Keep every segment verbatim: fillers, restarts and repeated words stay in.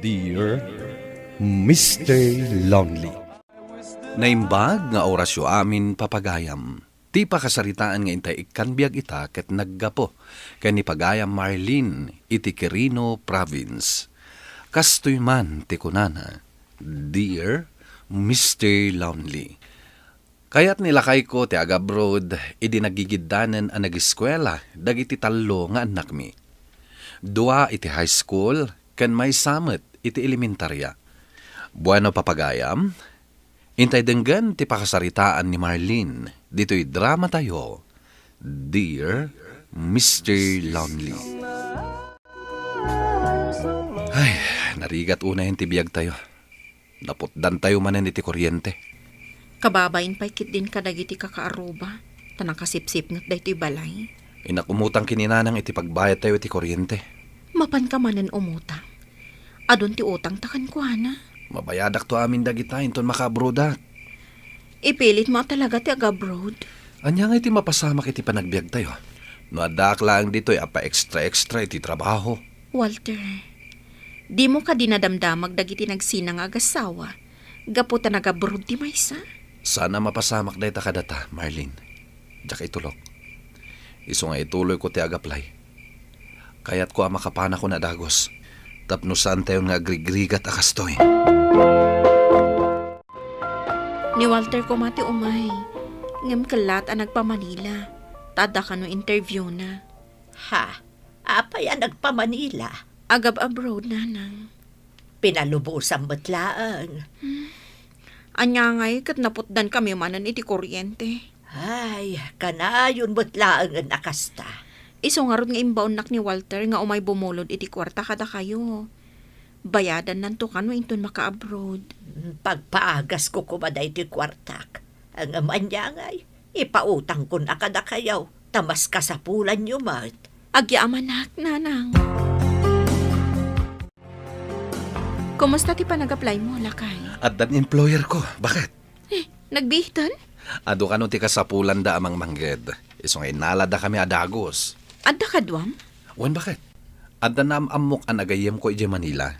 Dear Mister Lonely. Naimbag nga orasyo amin, papagayam. Ti pakasaritaan nga intay ikkan biag ita ket naggapu ken ni pagayam Marlene iti Quirino Province. Kastoy man ti kunana, "Dear Mister Lonely, kayat ni lakayko ti agabroad idi nagigiddanen a nagiskuela dagiti tallo nga annakmi. Dua iti high school ken maysa met iti elementaria." Bueno, papagayam, intay denggen ti pakasaritaan ni Marlene ditoy dramatayo, Dear Mister Lonely. Ay, narigat unayen ti biagtayo. Naputdantayo manen iti kuryente. Kababain pay ketdin kadagiti kakaaruba, ta nakasipsipnget daytoy balay. Innak umutang ken ni Nanang iti pagbayadtayo iti kuryente. Mapanka manen umutang? Adun ti utangta kenkuana. Mabayadakto amin dagita inton makaabroadak. Ipilitmo a talaga ti agabroad? Ania ngay ti mapasamak iti panagbiagtayo? No addaak laeng ditoy a pa-extra-extra iti trabaho. Walter, dimo kadi nadamdamag dagiti nagsina nga agassawa gapu ta nagabroad ti maysa? Saan a mapasamak dayta kadata, Marlene. Diak itulok. Isu nga ituloyko ti agaplay. Kayatko a makapanakon a dagus tapno saantayon nga agrigrigat a kastoy. Ni Walter koma ti umay, ngem kellat a nagpa-Manila, ta adda kano interviewna. Ha? Apay a nagpa-Manila? Agab-abroad, Nanang. Pinalubosam met laeng. Hmm. Ania ngay ket naputdankami manen iti kuryente? Ay, kanayon met laengen a kasta. Isu ngarud nga imbaonnak ni Walter nga umay bumulod iti kuarta kadakayo. Bayadannanto kano inton makaabroad. Pagpaagasko koma daytoy kuartak. Ngem ania ngay, ipautangkon a kadakayo, ta mas kasapulanyo met. Agyamanak, Nanang. Kumusta ti panag-apply mo, lakay? Addan employer ko. Bakit? Eh, nagbiitan? Adu kano ti kasapulanda a mangmangged. Isu nga innaladakami a dagus. Adda kaduam? Wen, bakit? Adda naam-ammok a nagayyemko idiay Manila.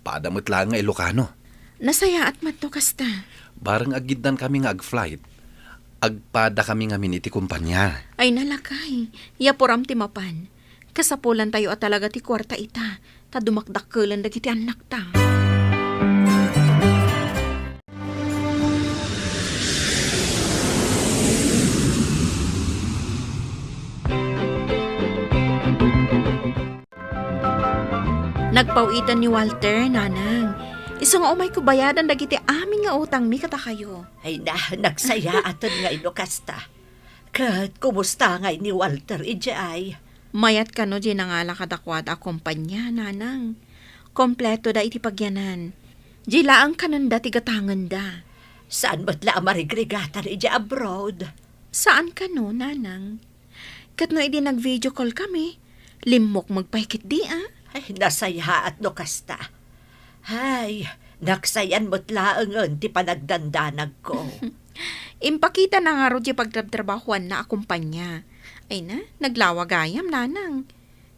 Pada met laeng nga Ilocano. Nasayaat met no kasta. Bareng aggiddankami nga ag-flight, agpadakami ngamin iti kompania. Ay, nalakay. Yapuram ti mapan. Kasapulantayo a talaga ti kuarta ita, ta dumakdakkelen dagiti annakta. Nagpaw-iten ni Walter, Nanang. Isu nga umayko bayadan dagiti amin nga utangmi kadakayo. Ay na, nagsayaaten nga ino kasta. Ket kumusta ngay ni Walter idiay? Mayat kano diay nangala kadakuada a kompania, Nanang. Kompleto da iti pagyanan. Diay laeng kanenda ti gatangenda. Saan met la a marigrigatan idiay abroad? Saan kano, Nanang. Ket no idi nag-video call kami, limmukmeg pay ketdi a. Ay, nasayaat no kasta. Ay, nagsayan met laengen ti panagdandanagko. Impakitana ngarud ti pagtrabtrabahoanna a kompania. Ay na, naglawa gayam, Nanang.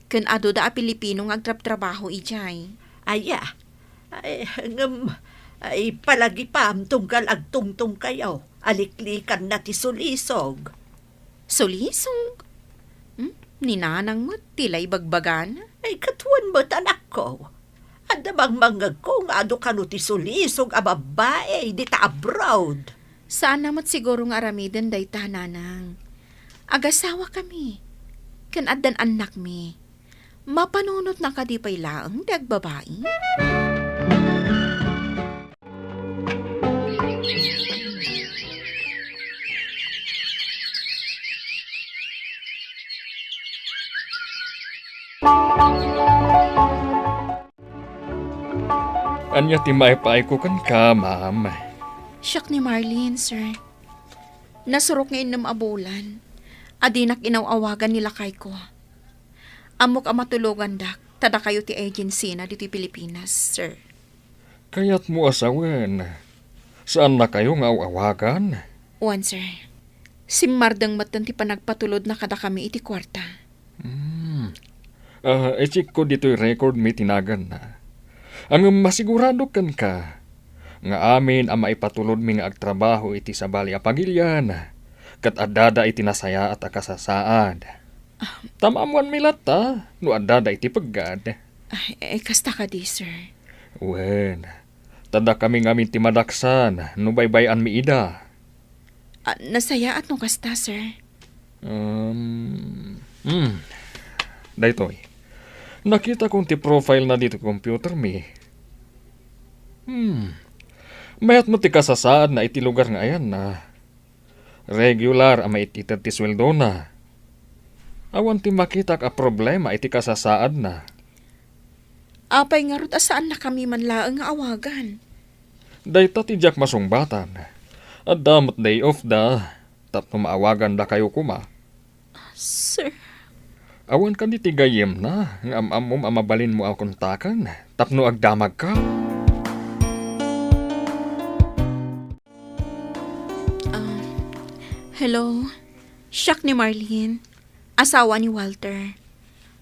Ken aduda a Pilipino nga agtrabtrabaho idiay. Aya, ay, ngem, ay, palagipam tunggal agtungtungkayo, aliklikanna ti sulisog. Sulisog? Hmm? Ni Nanang met ti la ibagbagana. Ay, ket wen met, anakko. Adda mangmangngegko nga adu kano ti sulisog a babbai dita abroad. Saanna met siguro nga aramiden dayta, Nanang. Agasawakami. Ken addan annakmi. Mapanunotna kadi pay laeng ti agbabai? Ania ti maipaayko kenka, ma'am? Siak ni Marlene, sir. Nasurok nga innem a bulan a dinak inaw-awagan ni lakayko. Ammok a matulogandak, ta dakayo ti agency na ditoy Pilipinas, sir. Kayatmo a sawen, saannakayo nga aw-awagan? Wen, sir. Simmardeng metten ti panagpatulodna kadakami iti kuarta. Hmm. Ah, i-check ko ditoy record mi ti naganna. Ngem masiguradok kenka nga amin a maipatulodmi nga agtrabaho iti sabali a pagilian, ket addada iti nasayaat a kasasaad. Ta maammoanmi latta no addada iti peggad. Ah, eh, kasta kadi, sir? Wen, ta dakami ngamin ti madaksan no baybay-anmi ida. Ah, nasayaat no kasta, sir. Um, hmm. Daytoy. Nakitakon ti profile na ditoy computer mi. Hmm. Mayat met ti kasasaadna iti lugar nga ayanna. Regular a maited ti sueldona. Awan ti makitak a problema iti kasasaadna. Apay ngarud a saannakami man laeng nga awagan? Dayta ti diak masungbatan. Adda met day off da, tapno maawagandakayo koma. Sir. Awan kadi ti gayyemna nga am-ammom a mabalinmo a kontaken tapno agdamagka? Ah, hello. Siak ni Marlene, asawa ni Walter.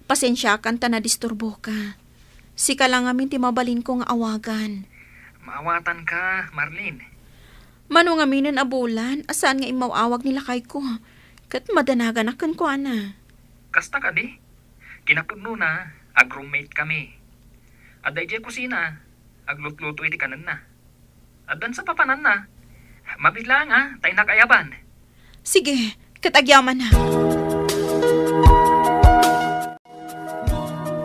Pasensiakan ta nadisturboka. Sika la ngamin ti mabalinko nga awagan. Maawatanka, Marlene. Mano ngaminen a bulan a saan nga immaw-awag ni lakayko, ket madanaganak kenkuana. Kasta kadi? Kinapudnona, ag-roommate kami. Adda idiay kusina, aglutluto iti kanenna. Addan sa papananna. Mabiit laeng a, ta innak ayaban. Sige, ket agyamanak.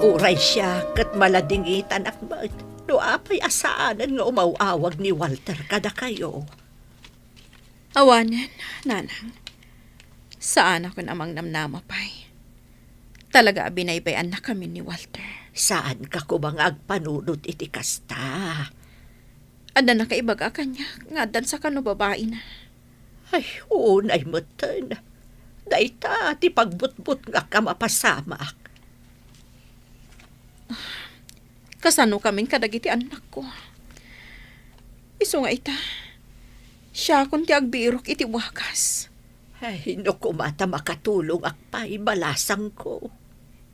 Uray siak ket maladingitanak met no apay a saanen nga umaw-awag ni Walter kadakayo. Awanen, nanang. Saanakon a mangnamnama pay. Talaga a binaybay-annakamin ni Walter. Saanka koma nga agpanunot iti kasta? Adda nakaibaga kaniak nga addan sa kano babaina. Ay, unay metten. Dayta ti pagbutbutngak a mapasamak. Kasanokamin kadagiti annakko? Isu nga ita, siakon ti agbirok iti wagas. Ay, no koma ta makatulongak pay, balasangko.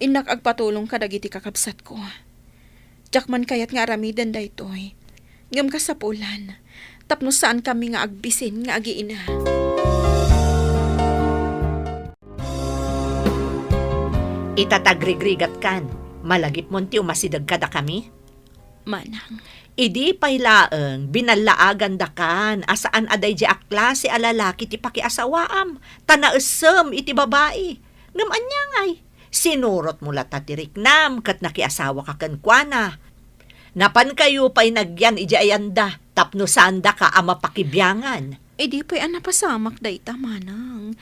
Innak agpatulong kadagiti kakabsatko. Diak man kayat nga aramiden daytoy. Ngem kasapulan, tapno saankami nga agbisin nga agiina. Ita ta agrigrigatkan, malagipmon ti umasideg kadakami? Manang. Idi pay laeng, binallaagandakan a saan a daydi a klase a lalaki ti pakiasawaam, ta naessem iti babai. Ngem ania ngay? Sinurotmo latta ti riknam ket nakiasawaka kenkuana. Napankayo pay nagyan idiay ayanda tapno saandaka a mapakibiangan. Idi pay a napasamak dayta, manang.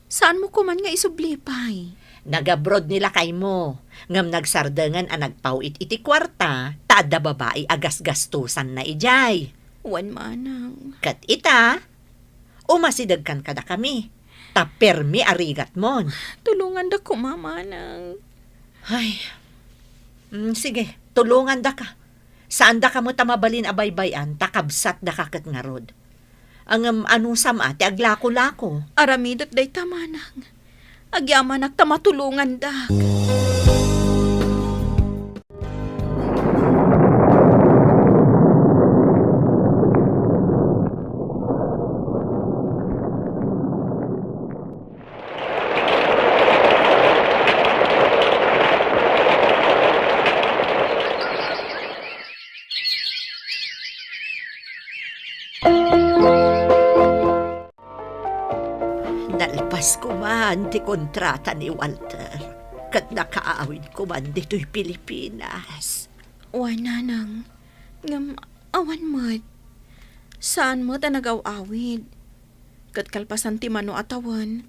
Saanmo koman nga isubli pay? Nag-abroad ni lakaymo, ngem nagsardengen a nagpaw-it iti kuarta ta adda babai a gasgastosanna idiay. Wen, manang. Ket ita, umasidegkan kadakami, ta permi a rigatmon. Tulonganda koma, manang. Ay. Mm, sige, tulongandaka. Saandaka met a mabalin a baybay-an, ta kabsatdaka ket ngarud. Ngem anusam a ti aglakolako? Aramidek dayta, manang. Agyamanak ta matulongandak. Nalpas koman ti kontrata ni Walter, ket nakaawid koman ditoy Pilipinas. Wen, nanang, ngem awan met. Saan met a nagaw-awid. Ket kalpasan ti mano a tawen,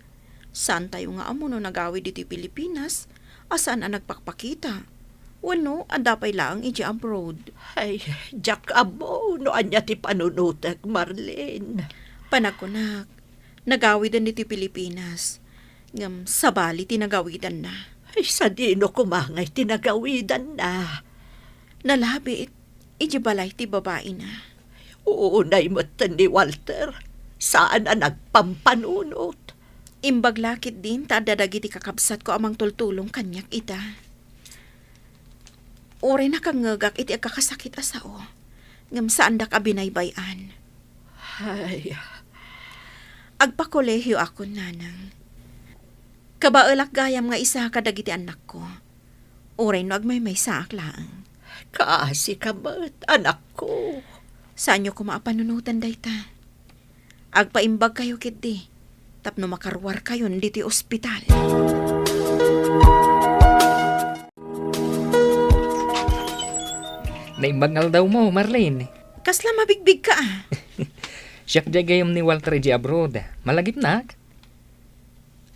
saantayo nga ammo no nagawid iti Pilipinas a saan a nagpakpakita wenno adda pay laeng idiay abroad. Ay, diak ammo no ania ti panunotek, Marlene. Panagkunak, nagawiden iti Pilipinas, ngem sabali ti nagawidanna. Ay, sadino koma ngay ti nagawidanna? Nalabit idiay balay ti babaina. Unay metten ni Walter, saan a nagpampanunot. Imbag la ketdin ta adda dagiti kakabsatko a mangtultulong kaniak ita. Uray nakangngegak iti agkakasakit a sao, ngem saandak a binaybay-an. Ay. Agpakolehioakon, nanang. Kabaelak gayam nga isa kadagiti annakko. Uray no agmaymaysaak laeng. Kaasika met, anakko. Saanyo koma a panunoten dayta. Agpaimbagkayo ketdi tapno makaruarkayon ditoy ospital. Naimbag nga aldawmo, Marlene. Kasla mabigbigka, a? Siak diay gayyem ni Walter idiay abroad. Malagipnak?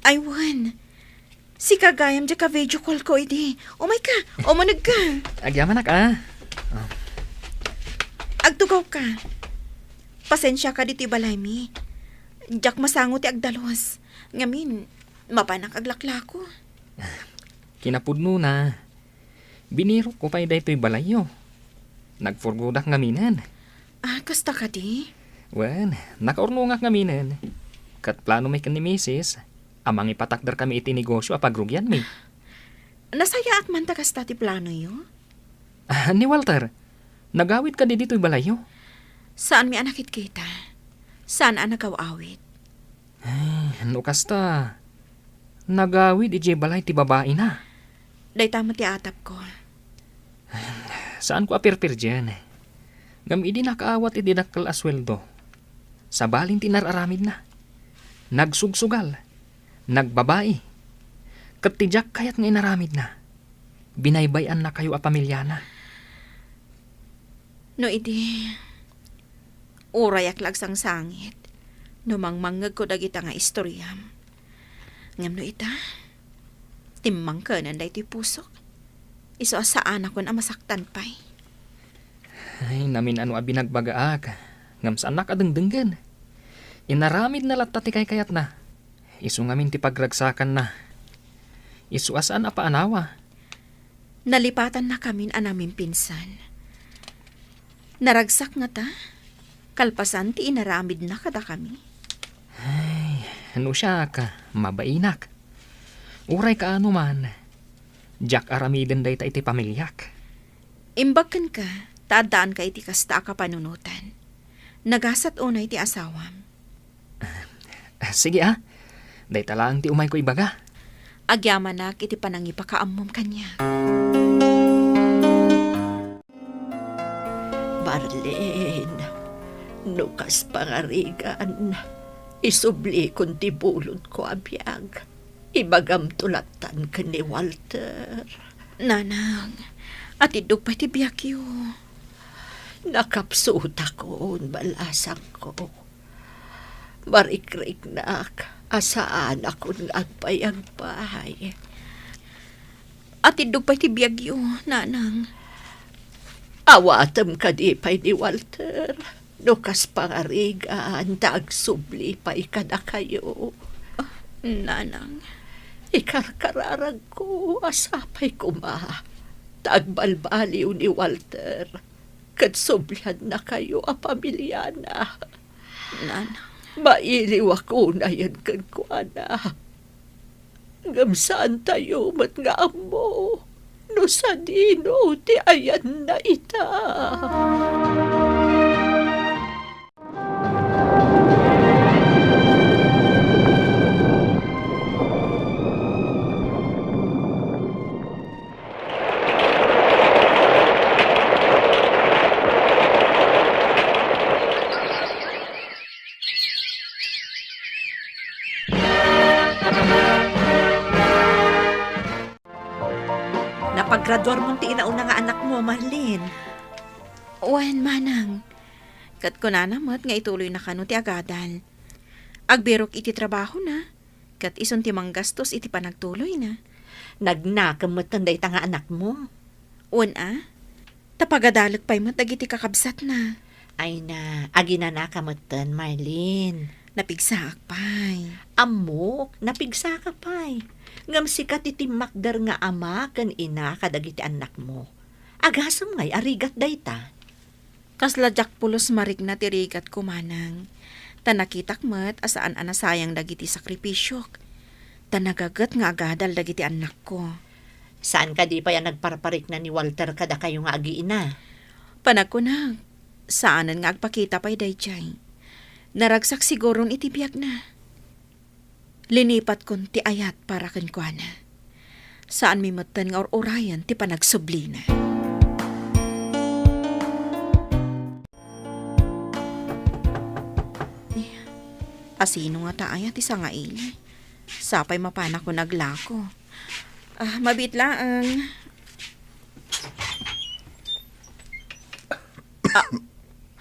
Ay, wen. Sika gayam diay ka-video call ko idi. Umayka, umunegka. Agyamanak, a. Oh. Agtugawka. Pasensiaka ditoy balaymi. Diak masango ti agdalus. Ngamin, mapanak aglaklako. Kinapudnona, binirokko pay daytoy balayyo. Nagpurgodak ngaminen. Ah, kasta kadi? Wen, nakaurnongak ngaminen. Ket plano mi ken ni Misis a mangipatakderkami iti negosio a pagrugianmi. Nasayaat man ta kasta ti planoyo? Ah, ni Walter, nagawid kadi ditoy balayyo? Saanmi a nakitkita. Saan a nagaw-awid. Ay, no kasta, nagawid idiay balay ti babaina. Dayta met ti atapko. Saanko a pirpirdien. Ngem idi nakaawat iti dakkel a sueldo, sabalin ti inar-aramidna. Nagsugsugal, nagbabai, ket ti diak kayat nga inaramidna, binaybay-annakayo a pamiliana. No idi, urayak la agsangsangit no mangmangngegko dagita nga istoriam. Ngem no ita, timmangkenen daytoy pusok. Isu a saanakon a masaktan pay. Ay, namin-ano a binagbagaak, ngem saannak a dengdenggen. Inaramidna latta ti kaykayatna. Isu ngamin ti pagragsakanna. Isu a saan a paanawa. Nalipatannakamin a namimpinsan. Naragsak ngata, kalpasan ti inaramidna kadakami. Ay, no siak, mabainak. Uray kaano man, diak aramiden dayta iti pamiliak. Imbag kenka, ta addaanka iti kasta a kapanunotan. Nagasat unay ti asawam. Ah, sige, a. Dayta laeng ti umayko ibaga. Agyamanak iti panangipakaammom kaniak. Marlene, no kas pangarigan, isublikon ti bulodko a biag. Ibagamto lattan ken ni Walter. Nanang, atiddog pay ti biagyo. Nakapsutakon, balasangko. Marikriknak a saanakon nga agpayagpay. Atiddog pay ti biagyo, nanang. Awatem kadi pay ni Walter, no kas pangarigan ta agsubli pay kadakayo. Ah, nanang. Ikarkararagko a sapay koma ta agbalbaliw ni Walter ket subliannakayo a pamiliana. Nanang. Mailiwak unayen kenkuana. Ngem saantayo met nga ammo no sadino ti ayanna ita. Napagraduarmon ti inauna nga anakmo, Marlene? Wen, manang. Ket kunana met nga ituloyna kano ti agadal. Agbirok iti trabahona, ket isun ti manggastos iti panagtuloyna. Nagnakem metten dayta nga anakmo. Wen a, ta pagadalek pay met dagiti kakabsatna. Ay na, aginanaka metten, Marlene. Napigsaak pay. Ammok, napigsaka pay. Ngem sika ti timmakder nga ama ken ina kadagiti annakmo. Agasem ngay a rigat dayta? Kasla diak pulos marikna ti rigatko, manang. Ta nakitak met a saan a nasayang dagiti sakripisiok. Ta nagaget nga agadal dagiti annakko. Saan kadi pay a nagparparikna ni Walter kadakayo nga agiina? Panagkunak, saanen nga agpakita pay daydiay. Naragsak siguron iti biagna. Linipatkon ti ayat para kenkuana. Saanmi metten nga ur-urayen ti panagsublina. Asino ngata aya ti sangaili? Sapay mapanakon aglako. Ah, mabiit laeng. Ah,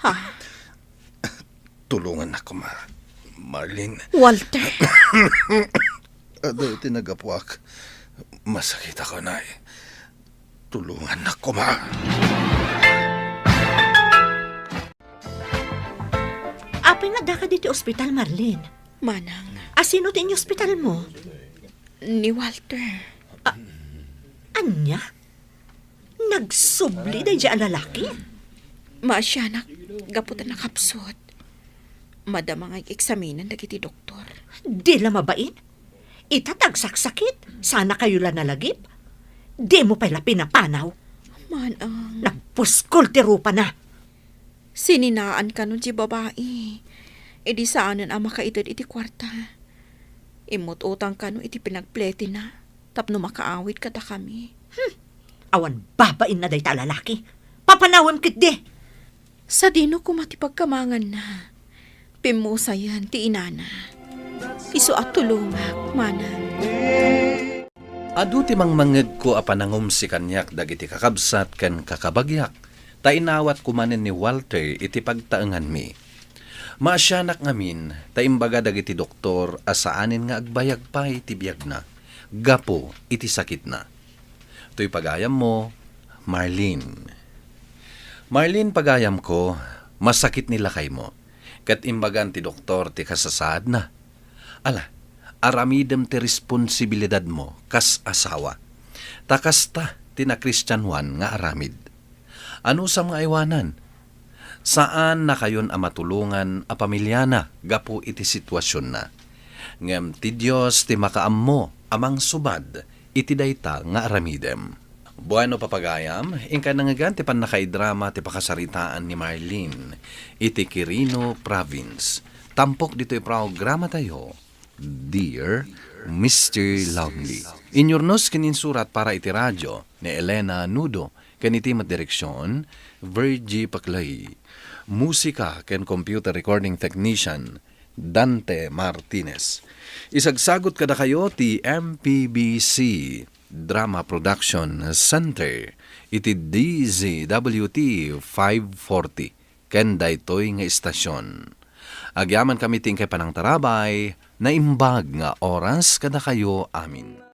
ha? Tulongannak koma, Marlene. Walter. Adu ti nagapuak. Masakitak unay. Tulongannak koma. Apay nga addaka ditoy ospital, Marlene? Manang. Asino ti inyospitalmo? Ni Walter. Ania? Nagsubli daydiay a lalaki? Maasianak, gapu ta nakapsut. Madama nga ig-eksaminen dagiti doktor. Di la mabain? Ita ti agsaksakit, saan kayo la nalagip? Dimo pay la pinapanaw. Manang. Nagpuskol ti rupana. Sininaan kano ti babai. Idi saanen a makaited iti kuarta. Immut-utang kano iti pinagpletina tapno makaawid kadakami. Hmm. Awan babainna dayta a lalaki. Papanawem ketdi. Sadino koma ti pagkamanganna? Pimmusayen ti inana. Isu a tulongak, manang. Adu ti mangmangngegko a panangumsi kaniak dagiti kakabsat ken kakabagiak, ta inawatko manen ni Walter iti pagtaenganmi. Maasianak ngamin ta imbaga dagiti doktor a saanen nga agbayag pay ti biagna gapu iti sakitna. Toy pagayammo, Marlene. Marlene, pagayamko, masakit ni lakaymo, ket imbagan ti doktor ti kasasaadna. Ala, aramidem ti responsibilidadmo kas asawa. Ta kasta ti nakristianoan nga aramid. Anusam nga aywanan? Saannakayon a matulongan a pamiliana gapu iti situasionna. Ngem ti Dios ti makaammo a mangsubad iti dayta nga aramidem. Bueno, papagayam, inkay nangngegan ti pannakaidrama ti pakasaritaan ni Marlene iti Quirino Province. Tampok ditoy programatayo, Dear Mister Lonely. Inyurnos ken insurat para iti radio ni Elena Nudo, ken iti met direksion, Virgie Paclay. Musika ken computer recording technician, Dante Martinez. Isagsagut kadakayo ti M P B C Drama Production Center iti D Z W T five forty ken daytoy nga istasion. Agyamankami ti inkay panangtarabay, naimbag nga oras kadakayo amin.